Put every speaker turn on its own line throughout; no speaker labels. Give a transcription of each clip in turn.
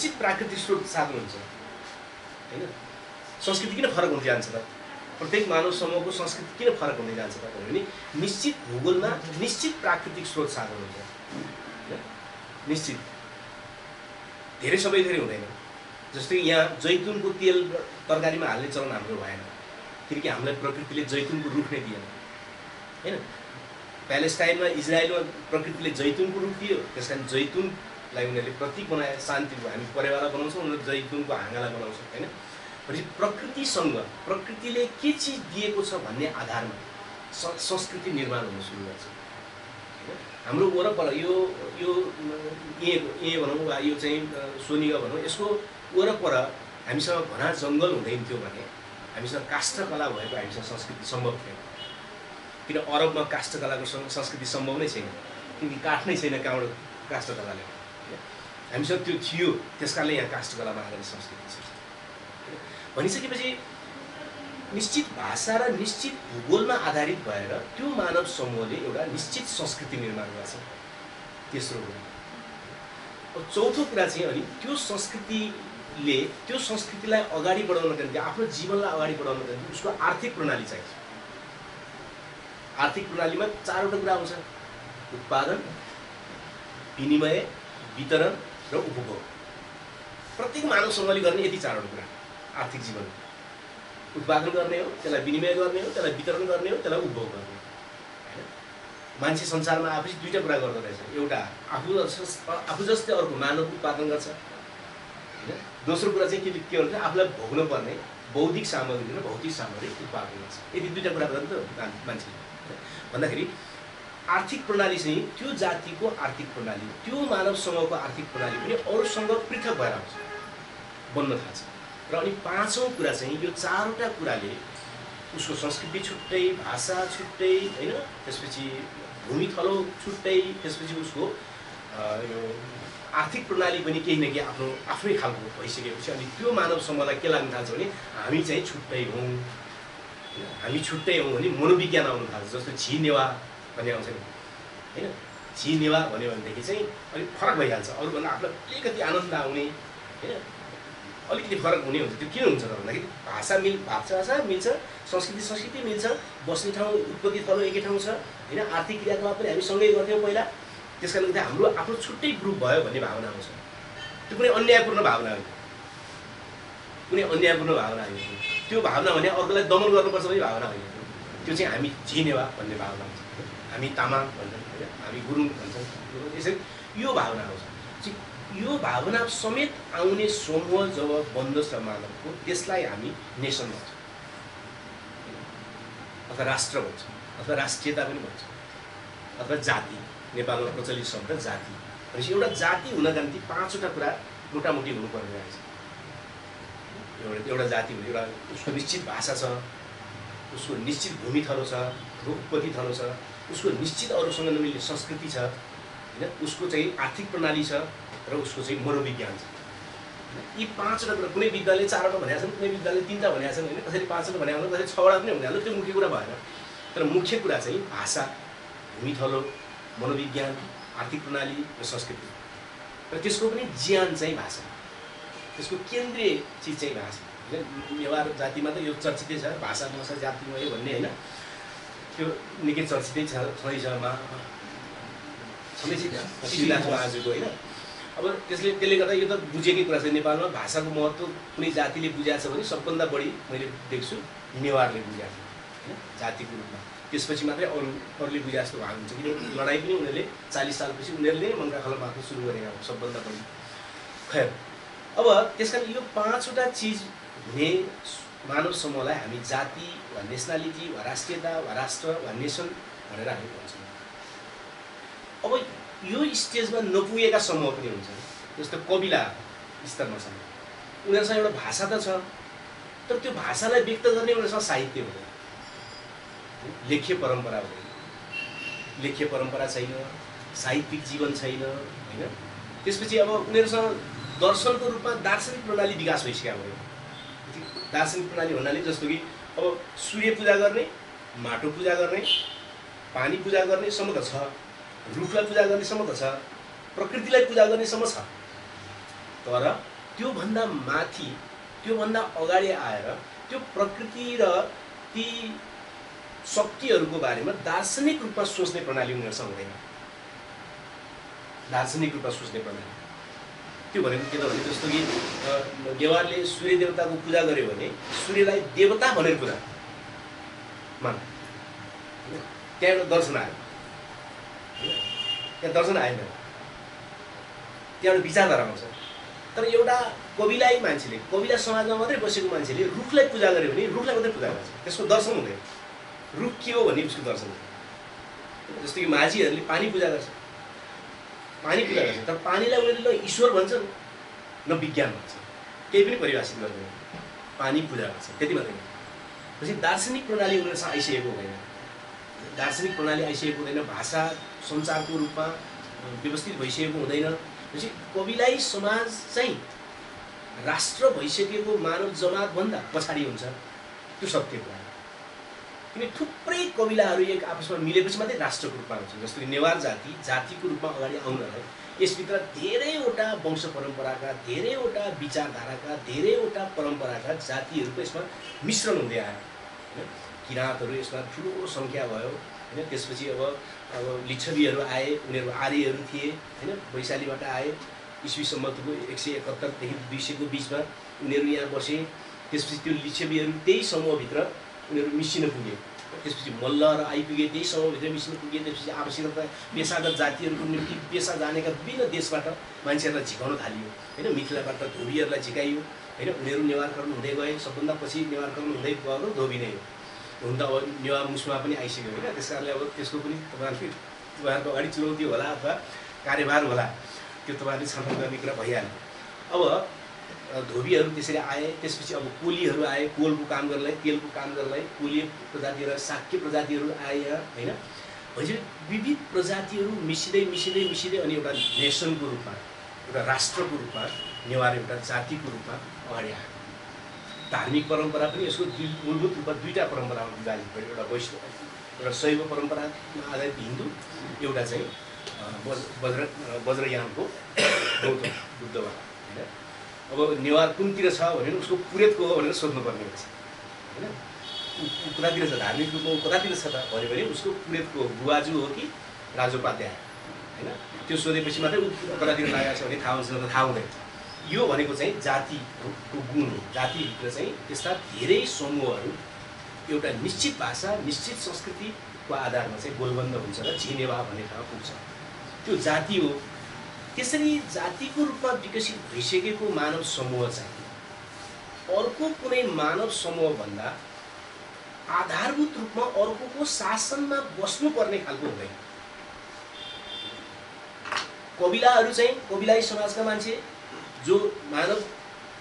निश्चित प्राकृतिक स्रोत साधन हुन्छ हैन। संस्कृति किन फरक हुँदै जान्छ त? प्रत्येक मानव समूहको संस्कृति किन फरक हुँदै जान्छ त भने निश्चित भूगोलमा निश्चित प्राकृतिक स्रोत साधन हुन्छ। निश्चित धेरै सबै धेरै हुँदैन। जस्तै यहाँ जैतुनको तेल तरकारीमा हाल्ने चलन हाम्रो भएन, किनकि हामीलाई प्रकृतिले जैतुनको रुख नै दिएन हैन। प्यालेस्टाइनमा इजरायलमा प्रकृतिले जैतुनको रुख दियो, त्यसकारण जैतुनलाई उनीहरूले प्रतीक बनाए, शान्तिको। हामी परेवाला बनाउँछौँ, उनीहरूले जैतुनको हाँगालाई बनाउँछौँ हैन। भनेपछि प्रकृतिसँग प्रकृतिले के चिज दिएको छ भन्ने आधारमा संस्कृति निर्माण हुन सुरु गर्छ। हाम्रो वरपर यो यो ए भनौँ वा यो चाहिँ सोनिगा भनौँ, यसको वरपर हामीसँग घना जङ्गल हुँदैन थियो भने हामीसँग काष्ठकला भएको हामीसँग संस्कृति सम्भव थिएन। किन अरबमा काष्ठकलाको संस्कृति सम्भव नै छैन, किनकि काठ नै छैन कहाँबाट काष्ठकलाले। हामीसँग त्यो थियो, त्यसकारणले यहाँ काष्ठकलामा आधारित संस्कृति छ। भनिसकेपछि निश्चित भाषा र निश्चित भूगोलमा आधारित भएर त्यो मानव समूहले एउटा निश्चित संस्कृति निर्माण गर्छ। तेस्रो कुरा। चौथो कुरा चाहिँ अनि त्यो संस्कृतिले त्यो संस्कृतिलाई अगाडि बढाउनका निम्ति, आफ्नो जीवनलाई अगाडि बढाउनका निम्ति उसको आर्थिक प्रणाली चाहिन्छ। आर्थिक प्रणालीमा चारवटा कुरा आउँछ: उत्पादन, विनिमय, वितरण र उपभोग। प्रत्येक मानव समूहले गर्ने यति चारवटा कुरा आर्थिक जीवन। उत्पादन गर्ने हो, त्यसलाई विनिमय गर्ने हो, त्यसलाई वितरण गर्ने हो, त्यसलाई उपभोग गर्ने हो हैन। मान्छे संसारमा आफै दुईटा कुरा गर्दो रहेछ। एउटा आफू जस्तै अर्को मानव उत्पादन गर्छ हैन। दोस्रो कुरा चाहिँ के भन्छ, आफूलाई भोग्न पर्ने बौद्धिक सामग्री र भौतिक सामग्री उत्पादन गर्छ। यति दुईटा कुरा गर्छ नि त मान्छेले भन्दाखेरि आर्थिक प्रणाली चाहिँ त्यो जातिको आर्थिक प्रणाली, त्यो मानव समूहको आर्थिक प्रणाली पनि अरूसँग पृथक भएर आउँछ, बन्न थाल्छ। र अनि पाँचौँ कुरा चाहिँ यो चारवटा कुराले उसको संस्कृति छुट्टै, भाषा छुट्टै हैन, त्यसपछि भूमि थलो छुट्टै, त्यसपछि उसको यो आर्थिक प्रणाली पनि केही न केही आफ्नै खालको भइसकेपछि अनि त्यो मानव समूहलाई के लाग्न थाल्छ भने हामी चाहिँ छुट्टै हौँ, हामी छुट्टै हौँ भने मनोविज्ञान आउन थाल्छ। जस्तो झिनेवा भन्ने आउँछ नि हैन। झिनेवा भन्यो भनेदेखि चाहिँ अलिक फरक भइहाल्छ, अरूभन्दा आफूलाई अलिकति आनन्द आउने हैन, अलिकति फरक हुने हुन्छ। त्यो किन हुन्छ त भन्दाखेरि भाषा मिल्छ, संस्कृति मिल्छ, बस्ने ठाउँ उत्पत्ति थलो एकै ठाउँ छ हैन। आर्थिक क्रियाकलाप पनि हामी सँगै गर्थ्यौँ पहिला, त्यसकारण गर्दा हाम्रो आफ्नो छुट्टै ग्रुप भयो भन्ने भावना आउँछ। त्यो कुनै अन्यायपूर्ण भावना हो, कुनै अन्यायपूर्ण भावना होइन। त्यो भावना भने अर्कोलाई दमन गर्नुपर्छ भन्ने भावना होइन। त्यो चाहिँ हामी झिनेवा भन्ने भावना हुन्छ, हामी तामाङ भन्छौँ हैन, हामी गुरुङ भन्छौँ। यसरी यो भावना आउँछ। यो भावना समेत आउने समूह जब बन्दछ मानवको, त्यसलाई हामी नेसन भन्छौँ अथवा राष्ट्र भन्छौँ अथवा राष्ट्रियता पनि भन्छौँ अथवा जाति। नेपालमा प्रचलित शब्द जाति। भनेपछि एउटा जाति हुनका निम्ति पाँचवटा कुरा मोटामोटी हुनुपर्ने रहेछ। एउटा जाति भने एउटा उसको निश्चित भाषा छ, उसको निश्चित भूमि थलो छ, उत्पत्ति थलो छ, उसको निश्चित अरूसँग नमिल्ने संस्कृति छ हैन, उसको चाहिँ आर्थिक प्रणाली छ र उसको चाहिँ मनोविज्ञान छ। यी पाँचवटा कुरा कुनै विद्यालयले चारवटा भनेका छन्, कुनै विद्यालयले तीनवटा भनेका छन् हैन, कसैले पाँचवटा भनेका हुन्, कसैले छवटा पनि भनिहाल्नु, त्यो मुख्य कुरा भएन। तर मुख्य कुरा चाहिँ भाषा, भूमि थलो, मनोविज्ञान, आर्थिक प्रणाली र संस्कृति। र त्यसको पनि ज्यान चाहिँ भाषा, त्यसको केन्द्रीय चिज चाहिँ भाषा हैन। नेवार जातिमा त यो चर्चितै छ, भाषा भाषा जातिमा यो भन्ने हैन, त्यो निकै चर्चितै छ, छँदैछ आजको हैन। अब त्यसले गर्दा यो त बुझेकै कुरा छ। नेपालमा भाषाको महत्त्व कुनै जातिले बुझाएको छ भने सबभन्दा बढी मैले देख्छु नेवारले बुझाएको छ हैन, जातिको रूपमा। त्यसपछि मात्रै अरूले बुझा जस्तो भएको हुन्छ, किनकि लडाइँ पनि उनीहरूले 40 सालपछि उनीहरूले मङ्गा खला मार्न सुरु गरेका हो सबभन्दा बढी। खैर, अब त्यसकारण यो पाँचवटा चिज हुने मानव समूहलाई हामी जाति वा नेसनालिटी वा राष्ट्रियता वा राष्ट्र वा नेसन भनेर हामी भन्छौँ। अब यो स्टेजमा नपुगेका समूह पनि हुन्छ, जस्तो कबिला स्तरमा छन्, उनीहरूसँग एउटा भाषा त छ, तर त्यो भाषालाई व्यक्त गर्ने उनीहरूसँग साहित्य हुँदैन, लेख्य परम्परा हुँदैन, लेख्य परम्परा छैन, साहित्यिक जीवन छैन हैन। त्यसपछि अब उनीहरूसँग दर्शनको रूपमा दार्शनिक प्रणाली विकास भइसकेको भयो। दार्शनिक प्रणाली भन्नाले जस्तो कि अब सूर्य पूजा गर्ने, माटो पूजा गर्ने, पानी पूजा गर्नेसम्म त छ, रुखलाई पूजा गर्नेसम्म त छ, प्रकृतिलाई पूजा गर्नेसम्म छ तर त्योभन्दा माथि त्योभन्दा अगाडि आएर त्यो प्रकृति र ती शक्तिहरूको बारेमा दार्शनिक रूपमा सोच्ने प्रणाली उनीहरूसँग हुँदैन। दार्शनिक रूपमा सोच्ने प्रणाली त्यो भनेको के त भने जस्तो कि नेवारले सूर्य देवताको पूजा गर्यो भने सूर्यलाई देवता भनेर पूजा मान, त्यहाँ एउटा दर्शन आयो, त्यहाँ दर्शन आएन, त्यहाँ एउटा विचारधारा आउँछ। तर एउटा कविलाई मान्छेले, कविला समाजमा मात्रै बसेको मान्छेले रुखलाई पूजा गर्यो भने रुखलाई मात्रै पूजा गर्छ, त्यसको दर्शन हुँदैन। रुख के हो भन्ने उसको दर्शन हुन्छ। जस्तो कि माझीहरूले पानी पूजा गर्छ, पानी पूजा गर्छ, तर पानीलाई उनीहरूले न ईश्वर भन्छन् न विज्ञान भन्छ, केही पनि परिभाषित गर्दैन, पानी पूजा गर्छ, त्यति मात्रै। पछि दार्शनिक प्रणाली उनीहरूसँग आइसकेको हुँदैन, दार्शनिक प्रणाली आइसकेको हुँदैन, भाषा संचारको रूपमा व्यवस्थित भइसकेको हुँदैन। पछि कविलाई समाज चाहिँ राष्ट्र भइसकेको मानव जमातभन्दा पछाडि हुन्छ, त्यो सत्य कुरा। किन थुप्रै कविलाहरू एक आपसमा मिलेपछि मात्रै राष्ट्रको रूपमा हुन्छ। जस्तो कि नेवार जाति जातिको रूपमा अगाडि आउनलाई यसभित्र धेरैवटा वंश परम्पराका, धेरैवटा विचारधाराका, धेरैवटा परम्पराका जातिहरूको यसमा मिश्रण हुँदै आयो होइन। किराँतहरू यसमा ठुलो सङ्ख्या भयो होइन। त्यसपछि अब लिच्छवीहरू आए, उनीहरू आर्यहरू थिए होइन, वैशालीबाट आए, इस्वीसम्मको 171 देखि 200 को बिचमा उनीहरू यहाँ बसे। त्यसपछि त्यो लिच्छवीहरू त्यही समूहभित्र उनीहरू मिसिन पुगे, त्यसपछि मल्लहरू आइपुगे, त्यही समूहभित्र मिसिन पुगे। त्यसपछि आवश्यकता पेसागत जातिहरूको निम्ति पेसा जानेका विभिन्न देशबाट मान्छेहरूलाई झिकाउन थालियो होइन। मिथिलाबाट धोबीहरूलाई झिकाइयो होइन, उनीहरू नेवारकरण हुँदै गए। सबभन्दा पछि नेवारकरण हुँदै गएको धोबी नै हो। हुन त अब नेवा मुसमा पनि आइसक्यो होइन। त्यस कारणले अब त्यसको पनि तपाईँहरूको अगाडि चुनौती होला अथवा कार्यभार होला, त्यो तपाईँहरूले छलफल गर्ने कुरा भइहाल्यो। अब धोबीहरू त्यसरी आए, त्यसपछि अब कोलीहरू आए, कोलको काम गर्नलाई, तेलको काम गर्नलाई कोली प्रजातिहरू, शाक्य प्रजातिहरू आए यहाँ होइन। भनेपछि विविध प्रजातिहरू मिसिँदै मिसिँदै मिसिँदै अनि एउटा नेसनको रूपमा, एउटा राष्ट्रको रूपमा नेवार एउटा जातिको रूपमा अगाडि आयो। धार्मिक परम्परा पनि यसको मूलभूत रूपमा दुईवटा परम्परामा विभाजित भयो। एउटा वैष्णव, एउटा शैव परम्परामा आधारित हिन्दू, एउटा चाहिँ वज्रयानको गौतम बुद्धबाट होइन। अब नेवार कुनतिर छ भने उसको पुरेतको हो भनेर सोध्नुपर्ने हुन्छ होइन। कतातिर छ धार्मिक रूपमा, कतातिर छ त भन्यो भने उसको पुरेतको बुवाजु हो कि राजोपाध्याय होइन। त्यो सोधेपछि मात्रै ऊ कतातिर लागेको छ भने थाहा हुन्छ, त थाहा हुँदैन। यो भनेको चाहिँ जातिको गुण हो। जातिभित्र चाहिँ त्यस्ता धेरै समूहहरू एउटा निश्चित भाषा, निश्चित संस्कृतिको आधारमा चाहिँ गोलबन्द हुन्छ र झिनेवा भन्ने ठाउँमा पुग्छ, त्यो जाति हो। त्यसरी जातिको रूपमा विकसित भइसकेको मानव समूह चाहिँ अर्को कुनै मानव समूहभन्दा आधारभूत रूपमा अर्कोको शासनमा बस्नुपर्ने खालको हुँदैन। कबिलाहरू चाहिँ कबिलाई समाजका मान्छे जो मानव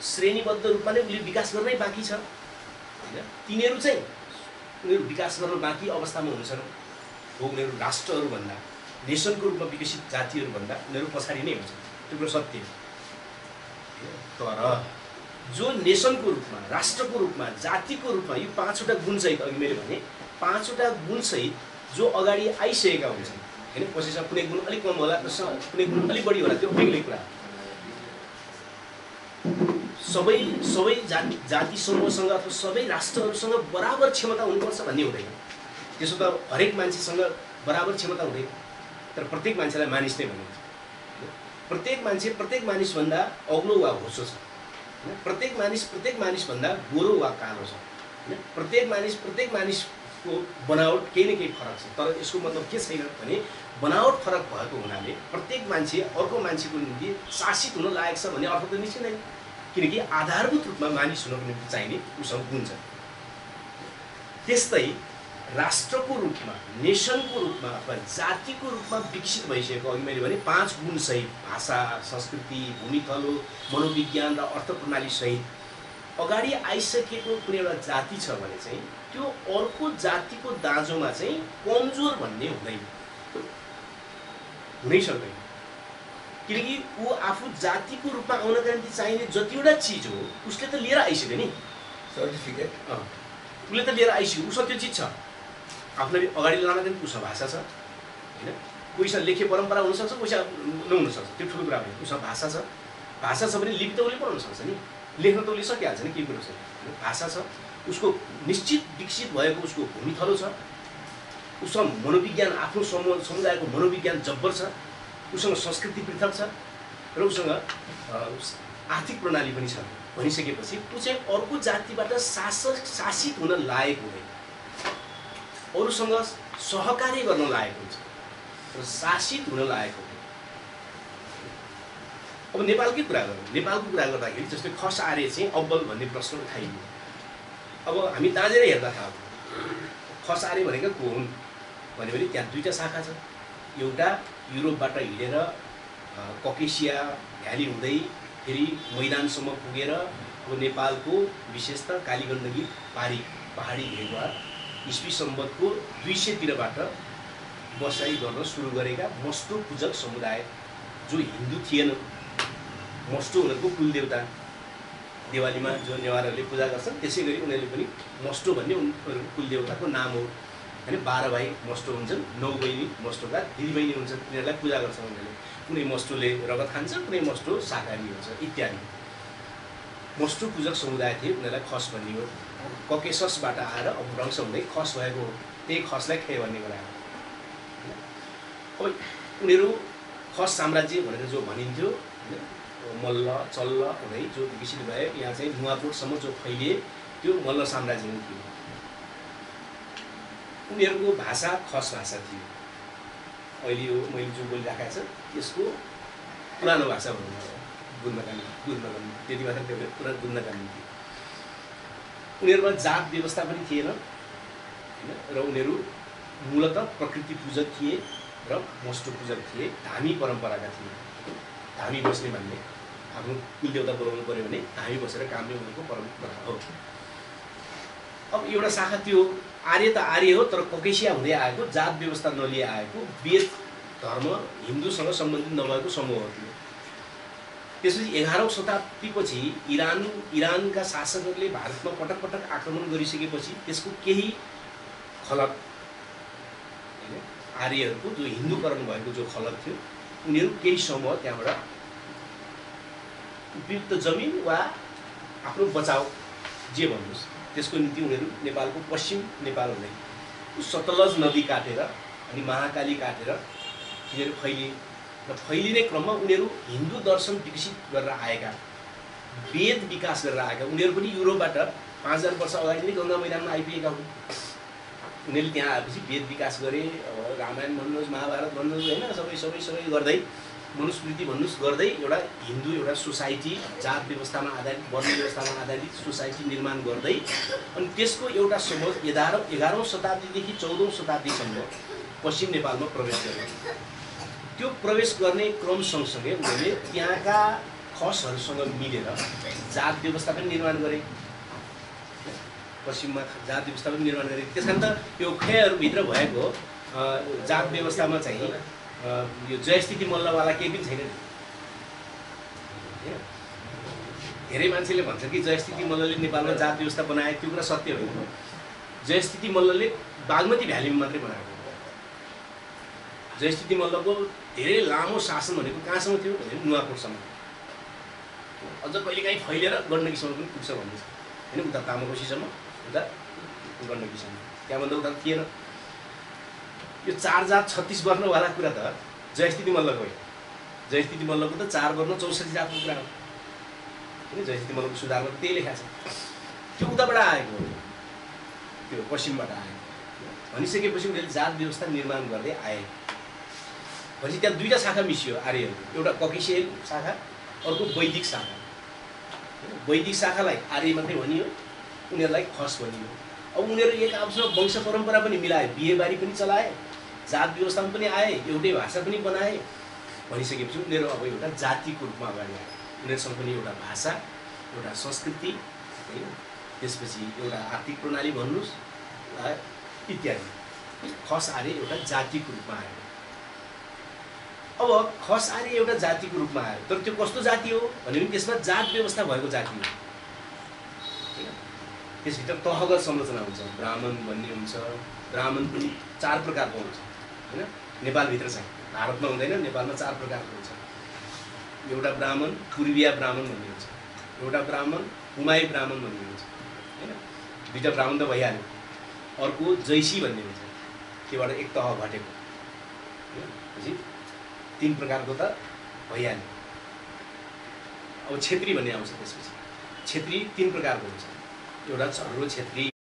श्रेणीबद्ध रूपमा नै उसले विकास गर्नै बाँकी छ होइन, तिनीहरू चाहिँ उनीहरू विकास गर्न बाँकी अवस्थामा हुन्छन् हो। उनीहरू राष्ट्रहरूभन्दा, नेसनको रूपमा विकसित जातिहरूभन्दा उनीहरू पछाडि नै हुन्छ, त्यो कुरो सत्य हो। तर जो नेसनको रूपमा, राष्ट्रको रूपमा, जातिको रूपमा यो पाँचवटा गुणसहित, अघि मैले भने पाँचवटा गुणसहित जो अगाडि आइसकेका हुन्छन् होइन। कसैसँग कुनै गुण अलिक कम होला, कुनै गुण अलिक बढी होला, त्यो बेग्लै कुरा। सबै जाति समूहसँग अथवा सबै राष्ट्रहरूसँग बराबर क्षमता हुनुपर्छ भन्ने हुँदैन। त्यसो त हरेक मान्छेसँग बराबर क्षमता हुँदैन। तर प्रत्येक मान्छेलाई मानिस नै भनिन्छ। प्रत्येक मान्छे प्रत्येक मानिसभन्दा अग्लो वा होसो छ होइन। प्रत्येक मानिसभन्दा गोरो वा कालो छ होइन। प्रत्येक मानिसको बनावट केही न केही फरक छ। तर यसको मतलब के छैन भने बनावट फरक भएको हुनाले प्रत्येक मान्छे अर्को मान्छेको निम्ति शासित हुन लायक छ भन्ने अर्थ त निश्चित नै, किनकि आधारभूत रूपमा मानिस हुनको निम्ति चाहिने उसँग गुण छ। त्यस्तै राष्ट्रको रूपमा, नेसनको रूपमा अथवा जातिको रूपमा विकसित भइसकेको, अघि मैले भने 5 गुणसहित भाषा, संस्कृति, भूमिथलो, मनोविज्ञान र अर्थ प्रणाली सहित अगाडि आइसकेको कुनै एउटा जाति छ भने चाहिँ त्यो अर्को जातिको दाँजोमा चाहिँ कमजोर भन्ने हुँदैन, हुनै सक्दैन। किनकि ऊ आफू जातिको रूपमा आउनका निम्ति चाहिने जतिवटा चिज हो उसले त लिएर आइसक्यो नि, सर्टिफिकेट उसले त लिएर आइसक्यो, उसँग त्यो चिज छ। आफूलाई अगाडि लानका निम्ति उसँग भाषा छ होइन। कोहीसँग लेखे परम्परा हुनसक्छ, कोहीसँग नहुनसक्छ, त्यो ठुलो कुरा होइन। उसँग भाषा छ, भाषा छ भने लिपि त उसले पढाउन सक्छ नि, लेख्न त उसले सकिहाल्छ नि, केही कुरो छैन। भाषा छ, उसको निश्चित विकसित भएको उसको भूमिथलो छ, उसँग मनोविज्ञान आफ्नो समुदायको मनोविज्ञान जब्बर छ, उसँग संस्कृति पृथक छ र उसँग आर्थिक प्रणाली पनि छ भनिसकेपछि ऊ चाहिँ अर्को जातिबाट शासित हुन लायक हुँदैन, अरूसँग सहकार्य गर्न लायक हुन्छ र शासित हुन लायक हुँदैन। अब नेपालकै कुरा गरौँ, नेपालको कुरा गर्दाखेरि जस्तै खस आर्य चाहिँ अब्बल भन्ने प्रश्न उठाइयो। अब हामी दाँजेर हेर्दा थाहा खस आर्य भनेका को हुन् भनेपछि त्यहाँ दुईवटा शाखा छ। एउटा युरोपबाट हिँडेर ककेसिया भ्याली हुँदै फेरि मैदानसम्म पुगेर अब नेपालको विशेषतः कालीगण्डकी पारी पहाडी भेगमा इस्वी सम्वतको 200तिरबाट बसाइ गर्न सुरु गरेका मस्टो पूजक समुदाय जो हिन्दू थिएन। मस्टो उनीहरूको कुलदेवता, दिवालीमा जो नेवारहरूले पूजा गर्छन् त्यसै गरी उनीहरूले पनि मस्टो भन्ने उनीहरूको कुलदेवताको नाम हो हैन। 12 भाइ मस्टो हुन्छन्, 9 बहिनी मस्टोका दिदीबहिनी हुन्छन्, तिनीहरूलाई पूजा गर्छन् उनीहरूले। कुनै मस्टोले रगत खान्छ, कुनै मस्टो शाकाहारी हुन्छ इत्यादि। मस्टो पूजक समुदाय थिए, उनीहरूलाई खस भन्ने हो। ककेससबाट आएर अपभ्रंश हुँदै खस भएको हो, त्यही खसलाई खे भन्ने कुरा हो। अब उनीहरू खस साम्राज्य भनेर जो भनिन्थ्यो मल्ल चल्ल हुँदै जो विकसित भयो, यहाँ चाहिँ नुवाकोटसम्म जो फैलिए त्यो मल्ल साम्राज्य नै थियो। उनीहरूको भाषा खस भाषा थियो। अहिले यो मैले जो बोलिराखेको छ त्यसको पुरानो भाषा भनौँ, बुझ्नका निम्ति त्यति मात्र त्यो पुरा बुझ्नका निम्ति। उनीहरूमा जात व्यवस्था पनि थिएन हैन, र उनीहरू मूलतः प्रकृति पूजक थिए र मस्टो पूजक थिए। धामी परम्पराका थिए। धामी बस्ने भन्ने आफ्नो कुलदेवता बोलाउनु पर्यो भने धामी बसेर काम नै उनीहरूको परम्परा हो। अब एउटा शाखा त्यो आर्य त आर्य हो, तर ककेसिया हुँदै आएको, जात व्यवस्था नलिए आएको, वेद धर्म हिन्दूसँग सम्बन्धित नभएको समूह हो त्यो। त्यसपछि 11औं शताब्दीपछि इरानका शासकहरूले भारतमा पटक पटक आक्रमण गरिसकेपछि त्यसको केही खलक हैन, आर्यहरूको जो हिन्दूकरण भएको जो खलक थियो, उनीहरू केही समूह त्यहाँबाट उपयुक्त जमिन वा आफ्नो बचाउ जे भन्नुहोस् त्यसको निम्ति उनीहरू नेपालको पश्चिम नेपाल हुँदै सतलज नदी काटेर अनि महाकाली काटेर उनीहरू फैलिए र फैलिने क्रममा उनीहरू हिन्दू दर्शन विकसित गरेर आएका, वेद विकास गरेर आएका। उनीहरू पनि युरोपबाट 5000 वर्ष अगाडि नै गङ्गा मैदानमा आइपुगेका हुन्। उनीहरूले त्यहाँ आएपछि वेद विकास गरे, रामायण भन्नुहोस्, महाभारत भन्नुहोस् हैन, सबै गर्दै मनुस्मृति भन्नुहोस् गर्दै एउटा हिन्दू एउटा सोसाइटी जात व्यवस्थामा आधारित, वर्ण व्यवस्थामा आधारित सोसाइटी निर्माण गर्दै अनि त्यसको एउटा समूह 11औं शताब्दीदेखि 14औं शताब्दीसम्म पश्चिम नेपालमा प्रवेश गरे। त्यो प्रवेश गर्ने क्रम सँगसँगै उनीहरूले त्यहाँका खसहरूसँग मिलेर जात व्यवस्था पनि निर्माण गरे। पश्चिममा जात व्यवस्था पनि निर्माण गरे। त्यसकारण त यो खयहरूभित्र भएको जात व्यवस्थामा चाहिँ यो जयस्थिति मल्लवाला केही पनि छैन। धेरै मान्छेले भन्छ कि जयस्थिति मल्लले नेपालमा जात व्यवस्था बनाए, त्यो कुरा सत्य होइन। जयस्थिति मल्लले बागमती भ्यालीमा मात्रै बनाएको। जयस्थिति मल्लको धेरै लामो शासन भनेको कहाँसम्म थियो भने नुवाकोटसम्म, अझ कहिलेकाहीँ फैलिएर गण्डकीसम्म पनि पुग्छ भन्दैछ होइन, उता तामाकोसीसम्म, उता गण्डकीसम्म, त्यहाँभन्दा उता थिएन। यो 4 जात 36 वर्णवाला कुरा त जयस्थिति मल्लको होइन। जयस्थिति मल्लको त 4 वर्ण 64 जातको कुरा हो होइन। जयस्थिति मल्लको सुधारमा त्यही लेखाएको छ। त्यो उताबाट आएको हो, त्यो पश्चिमबाट आएको भनिसकेपछि उनीहरूले जात व्यवस्था निर्माण गर्दै आए। भनेपछि त्यहाँ दुईवटा शाखा मिसियो आर्यहरूको, एउटा ककेसियल शाखा, अर्को वैदिक शाखा। वैदिक शाखालाई आर्य मात्रै भनियो, उनीहरूलाई खस भनियो। अब उनीहरू एक आपसमा वंश परम्परा पनि मिलाए, बिहेबारी पनि चलाए, जात व्यवस्थामा पनि आए, एउटै भाषा पनि बनाए। भनिसकेपछि उनीहरू अब एउटा जातिको रूपमा अगाडि आए। उनीहरूसँग पनि एउटा भाषा, एउटा संस्कृति होइन, त्यसपछि एउटा आर्थिक प्रणाली भन्नुहोस् इत्यादि। खस आर्य एउटा जातिको रूपमा आयो। अब खस आर्य एउटा जातिको रूपमा आयो, तर त्यो कस्तो जाति हो भने त्यसमा जात व्यवस्था भएको जाति हो। त्यसभित्र तहगत संरचना हुन्छ, ब्राह्मण भन्ने हुन्छ। ब्राह्मण पनि 4 प्रकारको हुन्छ होइन, नेपालभित्र चाहिँ, भारतमा हुँदैन, नेपालमा 4 प्रकारको हुन्छ। एउटा ब्राह्मण पूर्वीय ब्राह्मण भन्ने हुन्छ, एउटा ब्राह्मण कुमाई ब्राह्मण भन्ने हुन्छ हैन। दुईटा ब्राह्मण त भइहाल्यो। अर्को जैसी भन्ने हुन्छ, त्योबाट एक तह घटेको हैन। 3 प्रकारको त भइहाल्यो। अब क्षेत्री भन्ने आउँछ त्यसपछि। क्षेत्री 3 प्रकारको हुन्छ, एउटा चर्लो क्षेत्री